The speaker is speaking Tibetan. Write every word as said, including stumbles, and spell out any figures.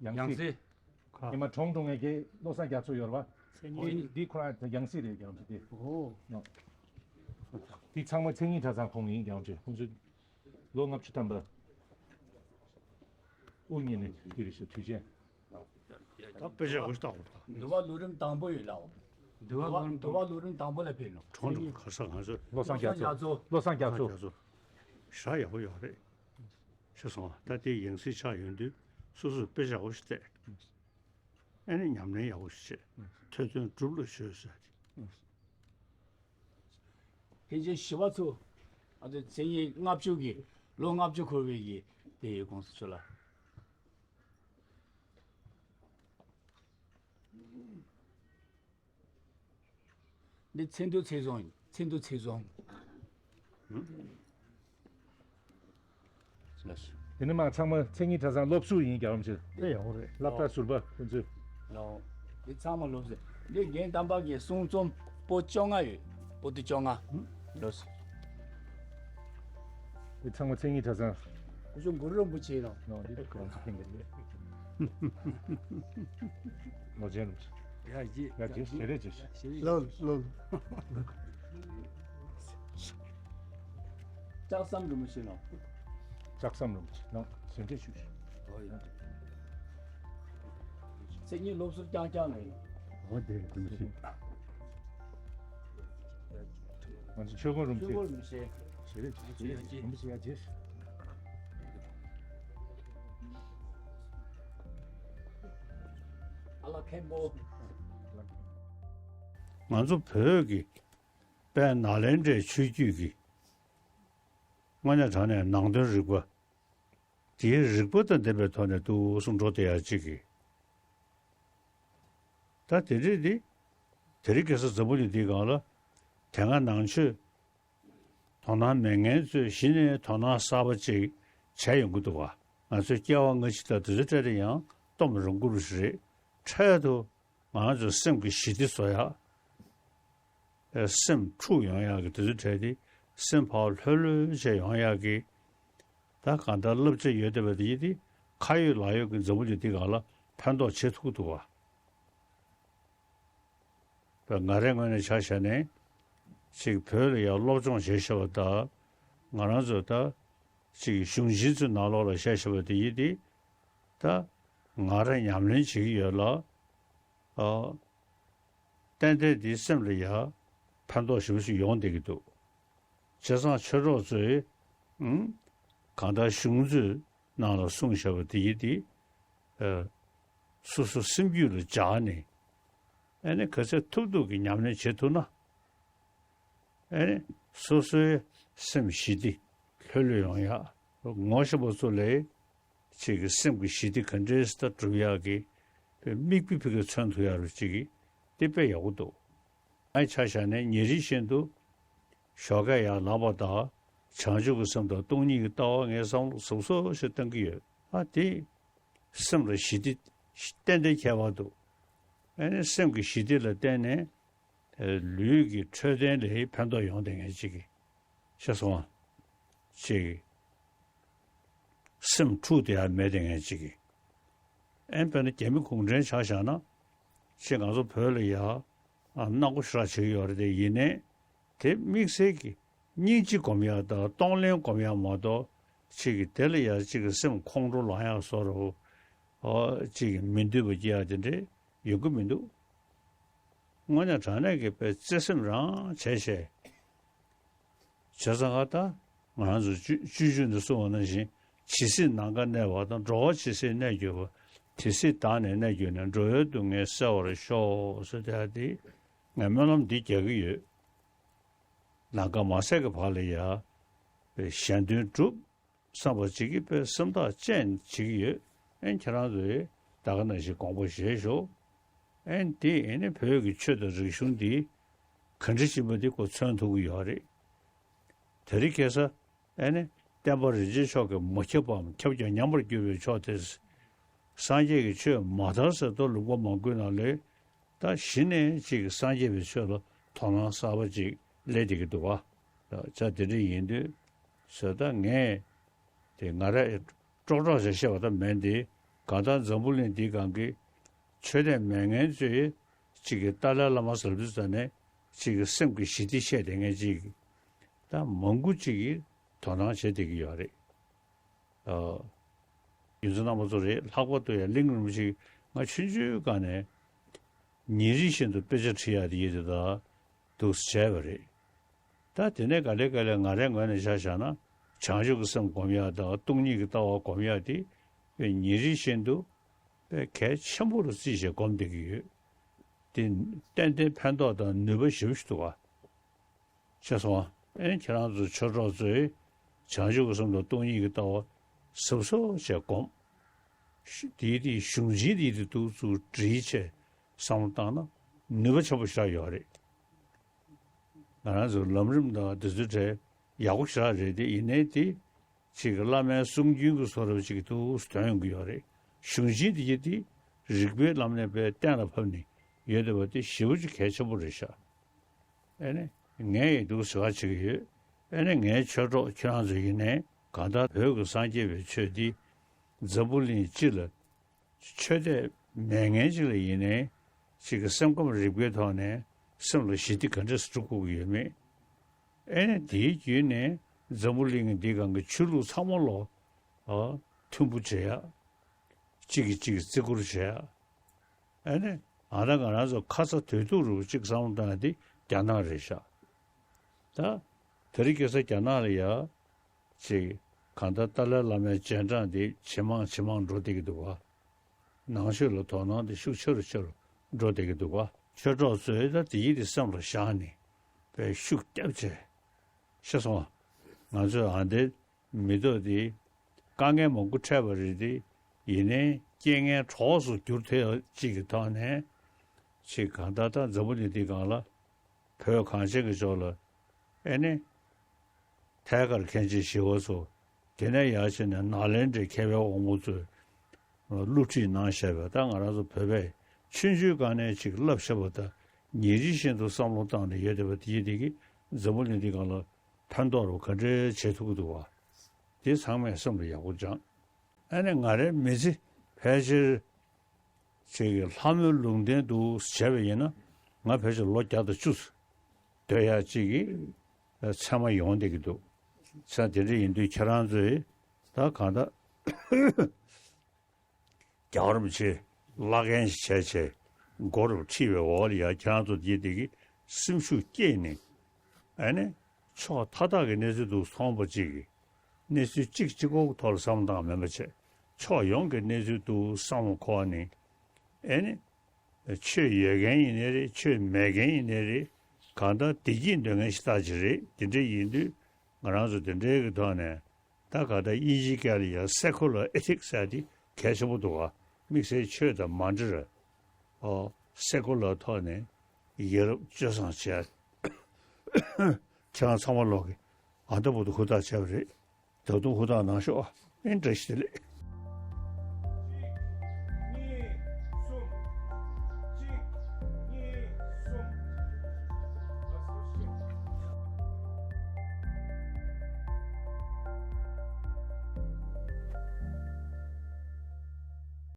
ཡང་སྲིད། ཡང་སྲིད། ཉི་མ་གྲོངས་འགྲོ་མཁན་གྱི་བློ་བཟང་རྒྱ་མཚོ་ཡོད་རེད་བ། མཚན་ཉིད། འདི་འདི་ཁོ་རང་ཡང་སྲིད་རེད། རྒྱ་མཚོ་དེ། ཨོ། འདི་ཚང་མ་མཚན་ཉིད་གྲྭ་ཚང་ཁོངས་ཡིན། རྒྱ་མཚོ་ཁོང་ཚོ་ལོ་ལྔ་བཅུ་ཐམ་པ་དབུ་བརྙེས་ནས་འདི་རེད་ཤག་དུས་ཆེན། ད་དཔེ་ཆ་གོ་ཤི་ཏག་ཏག་འདུལ་བ་ལོ་རིམ་དང་པོ་ཡོད་ལགས། འདུལ་བ་ལོ་རིམ་འདུལ་བ་ལོ་རིམ་དང་པོ་ལ་ཕེབས་ནོ། གྲོངས་འགྲོ་གར་ས་ང་ཚོ། བློ་བཟང་རྒྱ་མཚོ། བློ་བཟང་རྒྱ་མཚོ། ཞག་ཡག་པོ་ཡོད་རེད། ཤེས་སོང་། ད་དེ་ཡང་སྲིད་ཆགས་ཡོང་དུས་སོ་སོས་དཔེ་ཆ་ཡག་པོ་ཞིག་བལྟས། ཨ་ནི་ཉམས་ལེན་ཡག་པོ་ཞིག་བྱས། ཐོས་བསམ་སྒྲུབ་ལ་བྱོས་ཟེར་ཏེ། ཕལ་ཆེར་ཞི་བ་འཚོ། ང་ཚོ་མཚན་ཉིད་ལྔ་བཅུ་གི་ལོ་ལྔ་བཅུ་འཁོར་བའི་གི་དེ་ཡི་གོང་ས་མཆོག་ལ། འདི་ཚེ་འདུ་ཚེ་བཟང་ཡིན། ཚེ་འདུ་ཚེ་བཟང་། ལགས་སོ། དེ་ནི་མ་ཚང་མ་མཚན་ཉིད་གྲྭ་ཚང་སློབ་ཟུར་ཡིན། རྒྱལ་བ་རིན་པོ་ཆེ། དེ་ཡག་པོ་རེད། སློབ་གྲྭ་ཟུར་པ་ཁོང་ཚོས། ལགས། འདི་ཚང་མ་སློབ་ཟུར། འདི་རྒན་དམ་པ་གི་གསུང་རྩོམ་པོ་བཅོ་ལྔ་ཡོད། པོ་ཏི་བཅོ་ལྔ། ལགས་སོ། འདི་ཚང་མ་མཚན་ཉིད་གྲྭ་ཚང་། ཁོ་ཚོ་གུ་རུ་རིན་པོ་ཆེ་ཡིན་ནོ། ནོ། འདི་གོང་ས་མཁན་གྱི་རེད། ལོ་ཆེན་རིན་པོ་ཆེ། ཡ་ཡི། ཡ་ཇེ་ཞེ་རེད་ཇེ་ཞེ། ལོ་ལོ། ལྕགས་ཟམ་རིན་པོ་ཆེ་ནོ། ལྕགས་ཟམ་རིན་པོ་ཆེ་ནོ། ཟིན་བྲིས་ཞུ་ཞུ། ཨོ་ཡ། མཚན་ཉིད་སློབ་ཟུར་རྐྱང་རྐྱང་ནས། ཨོ་དེ་རིན་པོ་ཆེ། ང་ཚོ་ཆོས་སྐོར་རིན་པོ་ཆེ། ཆོས་སྐོར་རིན་པོ་ཆེ། ཞེ་རེད་ཇེ་ཞེ། རིན་པོ་ཆེ་ཡ་ཇེ། ཨ་ལ་མཁན་པོ། ང་ཚོ་བོད་ཀྱི་དཔལ་ནཱ་ལེནྡྲའི་ཆོས་བརྒྱུད་ཀྱི་དངོས་གནས་དྲང་གནས་ནང་དོན་རིག་པ། དེའི་རིག་པ་དང་ལྡན་པའི་ཐོག་ནས་འདུག་སེ་འགྲོ་བསྡད་ཡ་གཅིག་གིས། ད་དེ་འདྲས་དེ། དེ་རིང་ཁ་སང་འཛམ་བུ་གླིང་འདིའི་སྒང་ལ་དེ་སྔ་ནང་ཆོས་དོ་སྣང་མེད་མཁན་ཚོས་གཞི་ནས་དོ་སྣང་གསར་པ་ཅིག་བྱས་ཡོང་གི་འདུག་བ། ང་ཚོའི་སྐྱེ་བ་སྔ་ཕྱི་དང་དེ་ཚོ་འཕྲད་དེ་ཡང་སྟོབས་རང་བཀུར་ཞིག་རེད། འཕྲལ་དུ་ང་ཚོའི་སེམས་ཀྱི་ཞི་བདེ་བཟོ་ཡག་ཨེ། སེམས་འཁྲུག་ཡོང་ཡག་གི་དེ་ཚོའི་གྲས་དེ་སེམས་ཕར་ལྷོད་ལྷོད་བྱས་ཡོང་ཡག་གི། ད་གང་ལྟར་བསླབ་བྱ་ཡོད་བསྡད་པ་དེ་ཡིན་ཏེ། ཁ་ཡོད་ལག་ཡོད་ཀྱི་འཛམ་བུ་གླིང་འདི་སྒང་ལ་ཕན་ཐོགས་བྱེད་ཐུབ་ཀྱི་འདུག་བ། ད་ང་རའི་ངོས་ནས་ཆ་བཞག་ནས་ཅིག་བོད་ལ་ཡང་སློབ་སྦྱོང་བྱེད་ཤེས་པ་དང་། ང་རང་ཚོ་ད་ཅིག་གཞུང་ཆེན་ཚོའི་ནང་ལོགས་ལ་བཤད་ཤེས་པ་དེ་ཡིན་ཏེ། ད་ང་རང་ཉམས་ལེན་བྱེད་ཀྱི་ཡོད་ལ། ཨ། ཏན་ཏན་དེའི་སེམས་ལ་ཡང་ཕན་ཐོགས་ཞེ་པོ་ཞིག་ཡོང་བསྡད་ཀྱི་འདུག་བྱས་ཙང་ཆོས་གྲོགས་ཚོས། ཨང་། གང་ལྟར་གཞུང་ཚོའི་ནང་ལ་གསུངས་བཞག་པ་དེ་ཡིན་ཏེ། ཨ། སོ་སོ་སེམས་རྒྱུད་ལ་འཇགས་ནས། ཨ་ནི་ག་ཚད་ཐུབ་ཐུབ་ཀྱི་ཉམས་ལེན་བྱེད་ཐུབ་ན། ཨ་ནི་སོ་སོའི་སེམས་ཞི་བདེ་ལྷོད་ལྷོད་ཡོང་ཡག་ངོ་ཤེས་པ་ཚོ་ལས་ཅིག་གི་སེམས་ཀྱི་ཞི་བདེ་ག་འདྲས་སེ་སྒྲུབ་ཡག་གི་དམིགས་དཔེ་ཕ་གིར་མཚོན་ཐུབ་ཡག་རུ་ཅིག་གི་དེ་དཔེ་ཡག་པོ་འདུག་ཨ་ཆ་བཞག་ནས་ཉིན་རེ་བཞིན་དུ་ཞོགས་ཀས་ཡར་ལངས་པ་དང་བྱང་ཆུབ་ཀྱི་སེམས་དང་སྟོང་ཉིད་ཀྱི་ལྟ་བ་ངས་བསམ་བློ་ཟབ་ཟབ་ཞིག་བཏང་གི་ཡོད། ཨ་དེ་སེམས་ལ་ཞི་བདེ་ཏན་ཏན་ཁྱད་པར་འདུག་ཨ་ནི་སེམས་ཀྱི་ཞི་བདེ་ལ་བརྟེན་ནས། ལུས་ཀྱི་འཕྲོད་བསྟེན་ལ་ཕན་ཐོགས་ཡོང་བསྡད་མཁན་ཅིག་གི་ཤེས་སོང་། ཅིག་སེམས་འཁྲུག་བསྡད་ཡ་མེད་བསྡད་མཁན་ཅིག་གི། ཨེ་དཔེར་ན་རྒྱ་མི་གུང་ཁྲན་ཆ་བཞག་ན། ཅིག་ང་ཚོ་བོད་ལ་ཡ་ཨ་སྣང་བ་ཞེ་དྲག་བྱེད་ཀྱི་ཡོད་རེད་དེ། ཡིན་ནའི་དེ་དམིགས་བསལ་གྱི་སྙིང་རྗེ་སྒོམ་ཡ་དང་གཏོང་ལེན་སྒོམ་ཡ་མ་གཏོགས། ཅིག་གི་དེ་ལ་ཡ་ཅིག་གི་སེམས་ཁོང་ཁྲོ་ལངས་ཡ་བཟོ་འདྲ་བོ། ཅིག་གི་མི་འདོད་པ་སྐྱེ་ཡ་དེ་འདྲས་ཡོང་གི་མི་འདུག་དངོས་གནས་དྲང་གནས་ཀྱི་དཔེ་བརྩེ་སེམས་རང་བྱས་བྱས། བྱས་ཙང་ང་ད་ང་རང་ཚོ་སྤྱོད་སྤྱོད་འཇུག་ནས་གསུངས་པ་ནང་བཞིན། ཇི་སྲིད་ནམ་མཁའ་གནས་པ་དང་། འགྲོ་བ་ཇི་སྲིད་གནས་གྱུར་པ། དེ་སྲིད་བདག་ནི་གནས་གྱུར་ནས། འགྲོ་བའི་སྡུག་བསྔལ་སེལ་བར་ཤོག་ཟེར་དེ་ཡ་དེ་ངས་སྨོན་ལམ་འདི་རྒྱག་གི་ཡོད། ནམ་མཁའ་མ་ཟད་ཀྱི་བར་ལ་ཡ་གཞན་དོན་སྒྲུབ་བསམ་པ་ཅིག་གིས་དཔེ་སེམས་ཐག་བཅད་བྱེད་ཀྱི་ཡོད། ཨེ་ཁྱེད་རང་ཚོས་ད་ག་ནང་བཞིན་དགོངས་པ་བཞེས་ཤོག་ཨེ་དེ་ཨེ་ནི་བོད་ཀྱི་ཆོས་དང་རིག་གཞུང་འདི་ག་འདྲ་ཅིག་ཡིན་པ་འདི་ཁོ་མཚོན་ཐུབ་ཀྱི་ཡོད་རེད། དེ་རིང་ཁ་སང་ཨེ་ནི་བསྟན་པ་རིན་ཆེན་མཆོག་གིས་མ་ཁྱབ་པའམ་ཁྱབ་ཀྱང་ཉམས་པར་གྱུར་པའི་ཕྱོགས་དེ། སངས་རྒྱས་ཀྱི་ཆོས་མ་དར་ཟེར་དུས་ལུང་པ་མང་པོའི་ནང་ལ། ད་གཞི་ནས་ཅིག་སངས་རྒྱས་པའི་ཆོས་ལ་དོ་སྣང་གསར་པ་ཅིག་སླེབས་བསྡད་ཀྱི་འདུག་བ། ད་ཆ་དེ་འདྲ་ཡིན་དུས་ཟེར། ད་ངས་དེ་ང་རས་ཀྲོག་ཀྲོག་བྱས་བཤད་པ་ད་མིན་ཏེ། གང་ལྟར་འཛམ་བུ་གླིང་འདིའི་སྒང་གི་ཆོས་དད་མེད་མཁན་ཚོས་གཅིག་གི་ཏཱ་ལའི་བླ་མ་ཟེར་དུས་ཙ་ནས་གཅིག་གི་སེམས་ཀྱི་ཞི་བདེ་བཤད་བསྡད་མཁན་གཅིག་ད་མང་པོ་གཅིག་གིས་དོ་སྣང་བྱེད་བསྡད་ཀྱི་ཡོད་རེད། ཨ། རྒྱུ་མཚན་རྣམ་པ་ཚོ་རེད། ལྷག་པར་དུ་ཡང་གླིང་རིན་པོ་ཆེ་ང་ཆུང་ཆུང་སྒང་ནས་ཉིན་རེ་བཞིན་དུ་དཔེ་ཆ་ཁྲིད་ཡག་དེ་ཡིན་དུས་ད་འདུག་སེ་བྱས་པ་རེད། ད་དེ་ནས་ག་ལེ་ག་ལེ་ང་རའི་ངོས་ནས་ཆ་བཞག་ན་བྱང་ཆུབ་ཀྱི་སེམས་སྒོམ་ཡག་དང་སྟོང་ཉིད་ཀྱི་ལྟ་བ་སྒོམ་ཡག་དེ་དཔེ་ཉིན་རེ་བཞིན་དུ་དཔེ་གལ་ཆེན་པོ་རུ་བརྩིས་བྱས་སྒོམ་བསྡད་ཀྱི་ཡོད། དེ་ཏན་ཏན་ཕན་ཐོགས་དང་ནུས་པ་ཞེ་པོ་ཞིག་འདུག་ག་ཤེས་སོང་ཨ། ཨེ་ཁྱེད་རང་ཚོ་ཆོས་གྲོགས་ཚོས་བྱང་ཆུབ་ཀྱི་སེམས་དང་སྟོང་ཉིད་ཀྱི་ལྟ་བ་གཟབ་གཟབ་བྱས་སྒོམ། ཤུ་དེའི་དེའི་གཞུང་ཆེན་དེའི་དེ་འདུག་ཚུར་བྲིས་བྱས་བསམ་བློ་བཏང་ན་ནུས་པ་ཆེན་པོ་ཞིག་ཡོད་རེད། ང་རང་ཚོ་ལམ་རིམ་དང་དེ་ཚོའི་གྲས་ཡག་པོ་ཞེ་དྲག་རེད་དེ། ཡིན་ནའི་དེ་ཅིག་གི་བླ་མའི་གསུང་རྒྱུན་གྱི་བཟོ་འདྲ་ཅིག་འདུག་སེ་ཐོན་ཡོང་གི་ཡོད་རེད། གཞུང་ཆེན་དེ་གྱི་དེ་རིགས་པའི་ལམ་ནས་དཔེ་གཏན་ལ་ཕབ་ནས་ཡོད་བསྡད་པ་དེ་ཞེ་པོ་ཅིག་གལ་ཆེན་པོ་རེད་ཤག་ཨེ་ནི། ངས་ཡི་འདུག་ཟེར་བ་བྱེད་ཀྱི་ཡོད། ཨེ་ནི་ངའི་ཆོས་གྲོགས་ཁྱེད་རང་ཚོ་ཡིན་ནའི་གང་ལྟར་བོད་ཀྱི་སངས་རྒྱས་པའི་ཆོས་འདི་འཛམ་བུ་གླིང་སྤྱི་ལ་ཆོས་དད་མེད་མཁན་ཅིག་ལ་ཡིན་ནའི་ཅིག་གི་སེམས་ཁམས་རིག་པའི་ཐོག་ནས་སེམས་ལ་ཞི་བདེ་ག་འདྲས་སྒྲུབ་དགོས་ཀྱི་ཡོད་མེད། ཨེ་ནི་དེའི་བརྒྱུད་ནས་འཛམ་བུ་གླིང་འདི་སྒང་གི་ཆོས་ལུགས་ཚང་མ་ལོ་ཨ་མཐུན་པོ་བྱེད་ཡ། གཅིག་གིས་གཅིག་གི་བརྩི་བཀུར་བྱེད་ཡ། ཨ་ནི། ཨ་ད་ང་རང་ཚོ་ཁ་ཚ་དོད་ཐུག་རུ་གཅིག་བསམ་བློ་བཏང་ཡ་དེ་རྒྱ་ནག་རེད་ཤག་ད། དེ་རིང་ཁ་སང་རྒྱ་ནག་ལ་ཡ། ཅིག་གང་ལྟར་ཏཱ་ལའི་བླ་མའི་རྗེས་འབྲང་དེ་ཇེ་མང་ཇེ་མང་འགྲོ་བསྡད་ཀྱི་འདུག་ག་ནང་ཆོས་ལ་དོ་སྣང་དེ་ཤུགས་ཆེ་རུ་ཆེ་རུ་འགྲོ་བསྡད་ཀྱི་འདུག་ག་ཆོས་གྲོགས་ཚོས་ད་དེ་ཡིད་དེ་སེམས་ལ་བཞག་ནས་དཔེ་ཤུགས་བརྒྱབ་བྱས། ཤེས་སོང་ང་། ང་ཚོས་ཨ་འདི། མི་ཐོག་དེ་དཀའ་ངལ་མང་པོ་འཕྲད་པ་རེད་དེ། ཡིན་ནའི་རྐྱེན་ངན་གྲོགས་སུ་འགྱུར་ཐུབ་ཡག་ཅིག་གི་ཐོག་ནས་ཅིག་གང་ལྟར་ད་འཛམ་བུ་གླིང་འདི་སྒང་ལ་བོད་གངས་ཅན་གྱི་ལྗོངས་ལ་ཨེ་ནི་ཐད་ཀར་མཁན་ཆེན་ཞི་བ་འཚོ། དེ་ནས་ཡར་བྱས་ནས་ནཱ་ལེནྡྲའི་མཁས་པའི་དབང་པོ་ཚོས་སློབ་ཁྲིད་གནང་བཞག་པའི་ད་ང་རང་ཚོ་བོད་པས་ཆུང་ཆུང་སྒང་ནས་ཅིག་བསླབ་བཞག་པ་ད་ཉིན་རེ་བཞིན་དུ་བསམ་བློ་བཏང་ནས་ཡོད་བསྡད་པ་དེ་ཡིན་དེ་གི་འཛམ་བུ་གླིང་འདི་སྒང་ལ་ཕན་ཐོགས་རུ་ག་འདྲའི་བྱེད་ཐུབ་ཀྱི་འདུག་བ། དེ་ཚང་མས་སེམས་ལ་ཡག་པོ་སྦྱངས། ཨ་ནི་ང་རའི་མི་ཚེ་ཕལ་ཆེར་ཅིག་གི་ལྷ་མོའི་ལུང་བསྟན་དུ་བྱས་པ་ཡིན་ན་ང་ཕལ་ཆེར་ལོ་བརྒྱ་དང་བཅུ་སྡོད་ཡག་ཅིག་གི་མཚན་མ་ཡོང་བསྡད་ཀྱི་འདུག་ས་དེ་འདྲ་ཡིན་དུས་ཁྱེད་རང་ཚོས་ད་གང་ལྟར། རྒྱལ་བ་རིན་པོ་ཆེ་བླ་རྒན་ཞིག་བྱས་བྱས་མགོ་རུ་ཁྲིད་པའི་འོག་ལ་ཡ་ཁྱེད་རང་ཚོ་དེ་དེ་གི་སེམས་ཤུགས་བསྐྱེད་ནས་ཨ་ནི་ཕྱོགས་མཐའ་དག་གི་གནས་ཚུལ་དུ་མཐོང་པ་ཅིག་གི་གནས་ཚུལ་གཅིག་གཅིག་པོ་གི་ཐོག་ལ་བསམ་བློ་བཏང་མིན་པ་བྱས་ཕྱོགས་ཡོངས་ཀྱི་གནས་ཚུལ་དུ་བསམ་བློ་འཁོར་ནས་ཨ་ནི་ཆོས་ཡོད་མཁན་ཡིན་ནའི་རེད། ཆོས་མེད་མཁན་ཡིན་ནའི་རེད། གང་ལྟར་བདེ་སྐྱིད་འདོད་མཁན་ཞིག་ལྟ་ཅི་རེད། དེ་འདྲ་ཡིན་དུས་ང་རང་ཚོ་དེ་འདྲའི་གི་ཐོག་ནས། ད་ག་ད་དབྱིན་ཇིའི་སྐད་ལ་ཡང་སེ་ཁོ་ལར་ཨེ་ཐིག་ཟེར་དེ་གལ་ཆེན་པོ་འདུག་ག་དམིགས་བསལ་ཆོས་དང་མ་འབྲེལ་བའི་ཨོ་སེ་ཁོ་ལར་ཐོག་ནས་ཡ་རབས་སྤྱོད་བཟང་བྱས། ཁྱེད་རང་ཚང་མ་ལོག་གི་ཨ་ད་བུ་དུ་ཧུར་ཐག་བྱས་པ་རེད། ད་དུང་ཧུར་ཐག་གནང་ཤོག་ཨ། ཨེ་བཀྲ་ཤིས་བདེ་ལེགས།